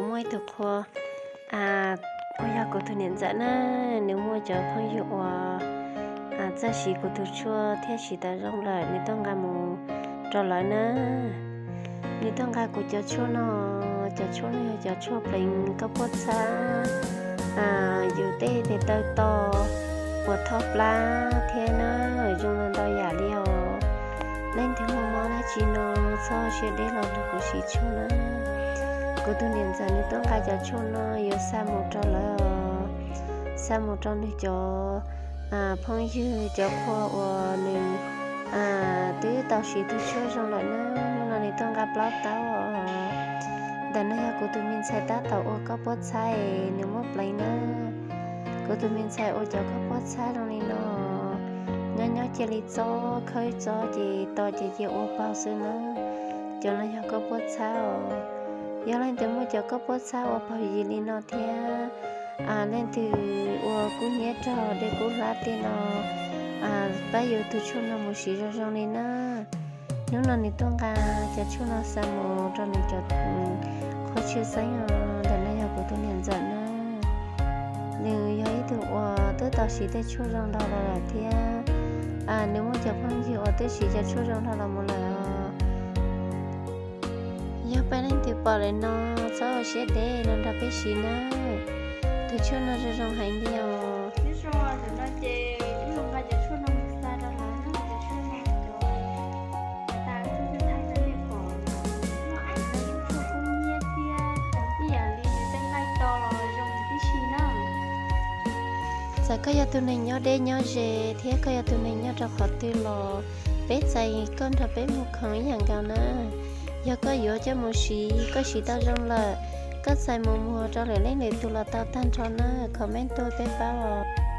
Kuv muaj ib tug qhua uas yog kuv tus niam ntxawm na, nws muaj cov phooj ywg uas txawj siv kuv tus tshuaj thiab siv tau zoo lawm, nws tuaj nqa mus rau lawv na. Nws tuaj nqa kuv cov tshuaj no, cov tshuaj no yog cov tshuaj pleev koj pob txhab, yus tej tes taw to, ua thoj plab thiab na, zoo ntau yam li os. Leej twg muaj mob dab tsi no txhob siab deb los nrog kuv siv tshuaj na. Kuv tus niam ntxawm nws tuaj nqa cov tshuaj no yuav xa mus rau lawv, xa mus rau nws cov phooj ywg, cov qhua uas nws twb tau siv tus tshuaj zoo lawm na. Hnub no nws tuaj nqa plaub taub os. Ntawm no yog kuv tus me ntxhais tab tom ua koj pob txhab es nws muab pleev na. Kuv tus me ntxhais ua cov koj pob txhab zoo li no, nyob nyob cia li txob, khawb txob ces to ces cia ua paug xwb na. Cov no yog koj pob txhab os. Yog leej twg muaj cov koj pob txhab ua paug yig li no thiab, leej twg ua kub hnyiab rog, dej kub hlab tej no, pab yuav tus tshuaj no mus siv zoo zoo li na. Hnub no nws tuaj nqa cov tshuaj no xa mus rau nws cov qhua tshwj xeeb os. Ntawm no yog kuv tus niam ntxawm na. Nws yog ib tug uas twb tau siv tej tshuaj zoo nrog los lawm thiab. Nws muaj cov phooj ywg uas twb siv cov tshuaj zoo nrog los mus lawm os. Yog peb leej twg pom lawm no, txhob ua siab deb los nrog peb siv na. Tus tshuaj no zoo zoo heev li os. Txawm koj yog tus neeg nyob deb nyob ze thiab koj yog tus neeg nyob rau qhov twg los peb txais koj nrog peb mus khoom ib yam nkaus na. Yog koj yuav coj mus siv, koj siv tau zoo lawm, koj txais mus muag rau lwm leej lwm tus los tau tag nrho na, comment tuaj peb paub os.